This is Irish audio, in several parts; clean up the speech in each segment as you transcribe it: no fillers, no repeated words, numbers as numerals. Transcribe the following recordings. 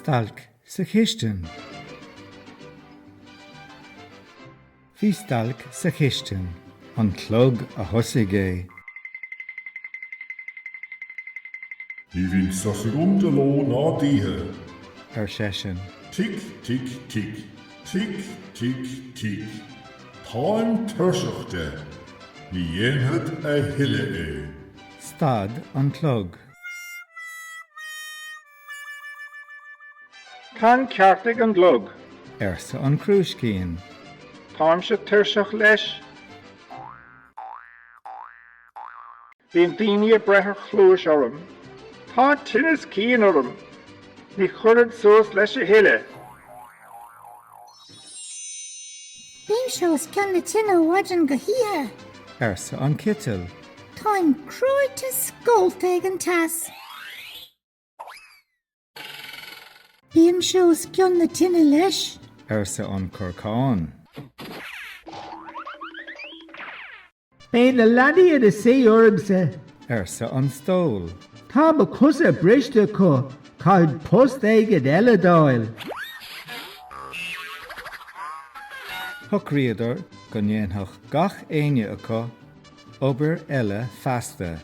Stailc sa chistin. Bhí stailc sa chistin. An clog a thosaigh é. Ní bhíonn sos agam de ló ná d'oíche. ar seisean. Tic, tic, tic, tic, tic, tic. Táim tuirseach de. Ní dhéanfad a thuilleadh é. Stad an clog. Tá an ceart ag an gclog. arsa an crúiscín. Táimse tuirseach leis. Bíonn daoine ag breith ar chluais orm. Tá tinneas cinn orm. Ní chuirfead suas leis a thuilleadh. Bímse os cionn na tine ó mhaidin go hoíche. arsa an citeal. Táim cráite scólta ag an teas. Bímse os cionn na tine leis. arsa an corcán. Beidh na leanaí ina suí ormsa. arsa an stól. Tá mo chosa briste acu, caithfead post éigin eile d'fháil. Shocraíodar go ndéanfadh gach éinne acu obair eile feasta.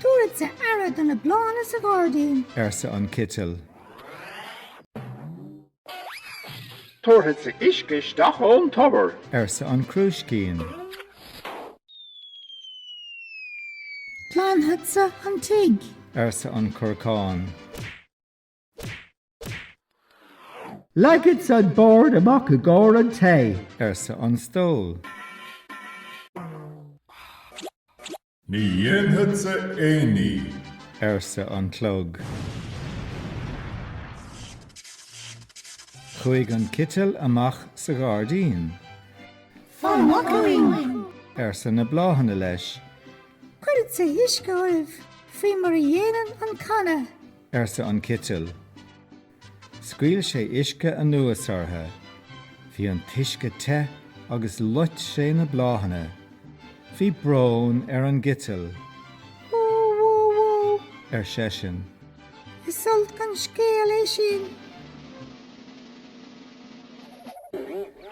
Tabharfadsa aire do na bláthanna sa ghairdín. arsa an citeal. Tabharfadsa uisce isteach ón tobar. arsa an crúiscín. Glanfadsa an tigh. arsa an corcán. Leagfadsa an bord amach i gcomhair an tae. arsa an stól. Ní dhéanfadsa aon ní. arsa an clog. Chuaigh an citeal amach sa ghairdín. Fan amach uainn! arsa na bláthanna leis. Cuirfeadsa uisce oraibh faoi mar a dhéanann an canna. arsa an citeal. Scaoil sé uisce anuas orthu. Bhí an t-uisce te agus loit sé na bláthanna. Bhí brón ar an gciteal. Wó, wó, wó! ar seisean. Is olc an scéal é sin.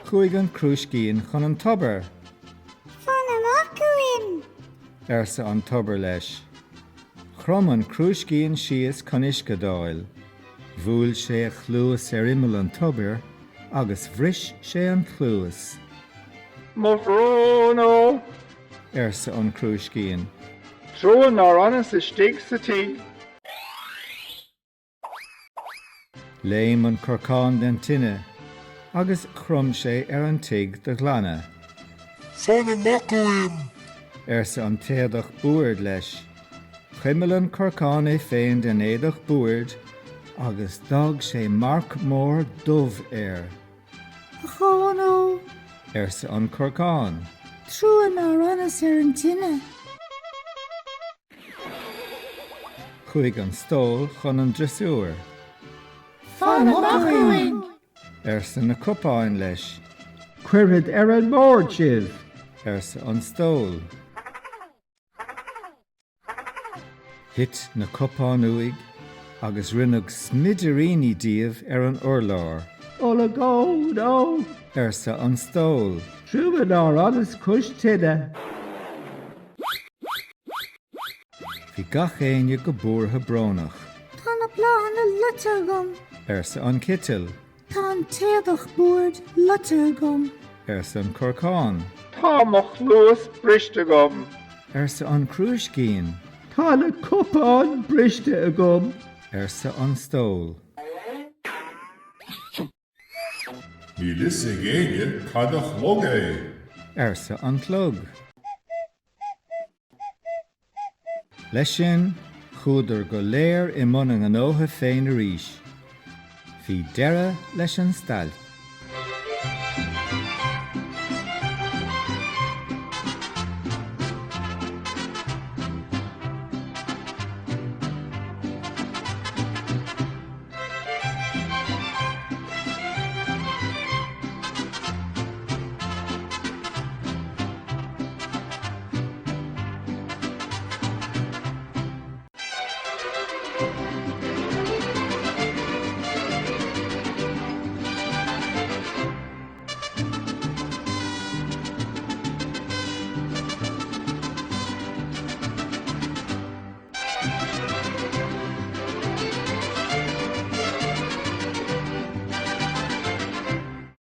Chuaigh an crúiscín chun an tobair. Fan amach uainn! arsa an tobar leis. Chrom an crúiscín síos chun uisce d'fháil. Bhuail sé a chluas ar imeall an tobair agus bhris sé an chluas. Mo bhrón ó! arsa an crúiscín. Trua nár fhanas istigh sa tigh. Léim an corcán den tine agus chrom sé ar an tigh do ghlanadh. Fan amach uaim! arsa an t-éadach boird leis. Chuimil an corcán é féin den éadach boird agus d'fhág sé marc mór dubh air. Ochón ó! arsa an corcán. Trua nár fhanas ar an tine. Chuaigh an stól chun an driosúir. Fan amach uainn! arsa na cupáin leis. Cuirfead ar an mbord sibh! arsa an stól. Thit na cupáin uaidh agus rinneadh smidiríní díobh ar an urlár. Olagón ó! arsa an stól. Trua nár fhanas cois tine. Bhí gach éinne go buartha brónach. Tá na bláthanna loite agam. arsa an citeal. Tá an t-éadach boird loite agam. arsa an corcán. Tá mo chluas briste agam. arsa an crúiscín. Tá na cupáin briste agam. arsa an stól. Níl fhios ag éinne cad a chlog é. arsa an clog. Leis sin, chuadar go léir i mbun a ngnótha féin arís. Bhí deireadh leis an stailc. Thank you.